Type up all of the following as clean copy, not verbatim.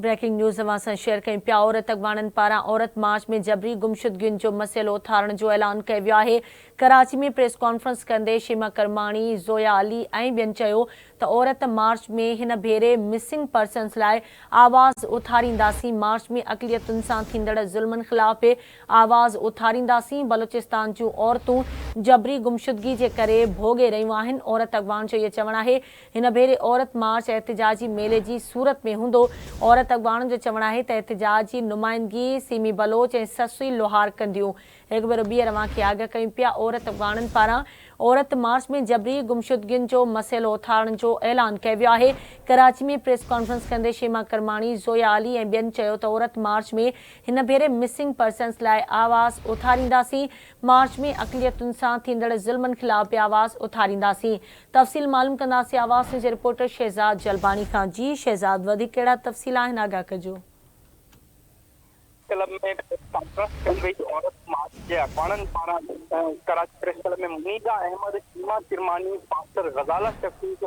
Breaking news اوهان سان share ڪيون پيا عورت اڳواڻن پاران عورت مارچ ۾ جبري گمشدگين جو مسئلو اٿارڻ جو اعلان ڪيو ويو آهي ڪراچي ۾ پريس ڪانفرنس ڪندي شيما ڪرماڻي، زويا علي ۽ ٻين چيو ته عورت مارچ ۾ هن ڀيري مسنگ پرسنز لاء آواز اٿارينداسين، مارچ ۾ اقليتن سان ٿيندڙ ظلمن خلاف به آواز اٿارينداسين، بلوچستان جون عورتون جبري گمشدگي جي ڪري ڀوڳي رهيون آهن، عورت اڳواڻ جو اهو چوڻ آهي هن ڀيري عورت مارچ احتجاجي ميلي جي صورت ۾ هوندو. عورت اڳواڻن جو چوڻ آهي ته احتجاج جي نمائندگي سيمي بلوچ ۽ سسئي لوهار ڪنديون. هڪ ڀيرو ٻيهر اوهان کي آگاهه ڪيون پيا عورت اڳواڻن پاران عورت مارچ ۾ جبري گمشدگين جو مسئلو اٿارڻ جو اعلان ڪيو ويو آهي. ڪراچي ۾ پريس ڪانفرنس ڪندي شيما ڪرماڻي، زويا علي ۽ ٻين چيو ته عورت مارچ ۾ هن ڀيري مسنگ پرسنز لاء آواز اٿارينداسين، مارچ ۾ اقليتن سان ٿيندڙ ظلمن خلاف به آواز اٿارينداسين. تفصيل معلوم ڪنداسين آواز نيوز جي رپورٽر شهزاد جلباڻي کان جي شهزاد وڌيڪ ڪهڙا تفصيل آهن آگاهه ڪجو. ڪلب ۾ پريس ڪانفرنس ڪئي وئي عورت مارچ جي اڳواڻن پاران Karachi press club ۾ Muneeza Ahmed, Sheema Kirmani, pastor Ghazala Shafiq,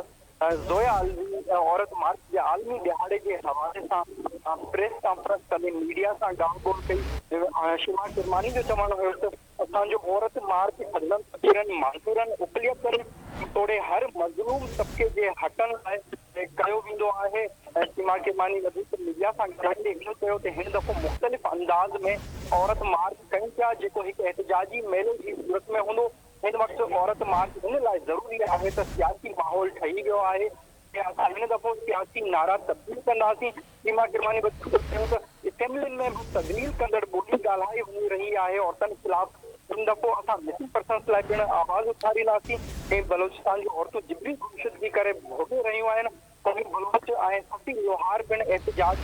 Zoya Alvi Aurat march جي عالمي ڏهاڙي جي حوالي سان پريس ڪانفرنس ڪندي ميڊيا سان ڳالهه ٻولهه ڪئي. شيما ڪرماني جو چوڻ هيو ته اسان جو عورت مارچ سڏڻ فقيرن، معذورن، اقليتن توڙي هر مظلوم طبقي جي حقن لاء ڪيو ويندو آهي. شيما ڪرماني وڌيڪ ميڊيا سان ڳالهائيندي هن چيو ته هن دفعو مختلف انداز ۾ عورت مارچ ڪيون پيا جيڪو هڪ احتجاجي ميلو جي صورت ۾ هوندو. هن وقت عورت مارچ ان لاء ضروري آهي ته سياسي ماحول ٺهي ويو آهي ۽ اسان هن دفعو سياسي نعرا تبديل ڪنداسين. سيما ڪرماني وڌيڪ چيو ته اسيمبلين ۾ به تذليل ڪندڙ ٻولي ڳالهائي وڃي رهي آهي، عورتن خلاف هن دفعو اسان مسنگ پرسنز لاء پڻ آواز اٿارينداسين ۽ بلوچستان جون عورتون جبري گمشدگي ڪري ڀوڳي رهيون آهن، سميع بلوچ ۽ سسي لوهار پڻ احتجاج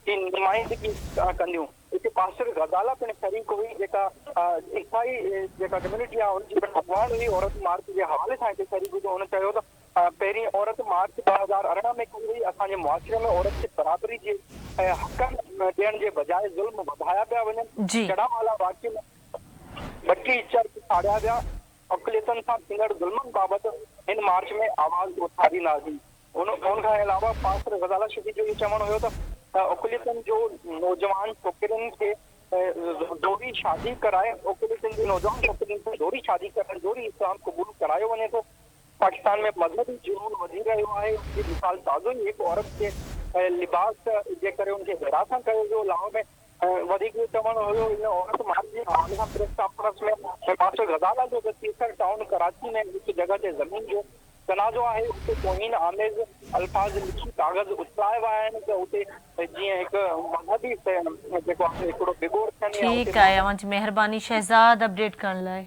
جي نمائندگي ڪنديون. اتي پاسٽر غزالا پڻ شريڪ هئي جيڪا عيسائي جيڪا ڪميونٽي آهي ان جي پڻ اڳواڻ هئي عورت مارچ جي حوالي سان هتي شريڪ هئي ته هن چيو ته پهرين عورت مارچ 2018 ۾ ڪئي وئي اسان جي معاشري ۾ عورت کي برابري جي حقن ڏيڻ جي بجاء ظلم وڌايا پيا وڃن جڙانوالا واقعي ۾ 32 چرچ ساڙيا ويا اقليتن سان ٿيندڙ ظلمن بابت هن مارچ ۾ آواز اٿارينداسين. ان کان علاوه پاسٽر غزاله شفيع جو اهو چوڻ هيو ته اقليتن جو نوجوان ڇوڪرين کي زوري شادي ڪرائي اقليتن جي نوجوان ڇوڪرين کي زوري شادي ڪرائي زوري اسلام قبول ڪرايو وڃي ٿو. پاڪستان ۾ مذهبي جنون وڌي رهيو آهي ان جي مثال تازو ئي هڪ عورت کي لباس جي ڪري ان کي هراسان ڪيو ويو لاهور ۾ وڌيڪ اهو چوڻ هيو ان عورت مارچ جي حوالي سان پريس ڪانفرنس ۾ ماسٽر غزالا جو ته قيصر ٽائون ڪراچي ۾ هڪ جڳهه تي زمين جو تنازعو آهي اتي توهين آميز الفاظ لکي ڪاغذ اڇلايا ويا آهن ته اتي جيئن هڪ مذهبي جيڪو آهي هڪڙو بگوڙ ٿين يا اتي ٺيڪ آهي اوهان جي مهرباني شهزاد اپڊيٽ ڪرڻ لاء.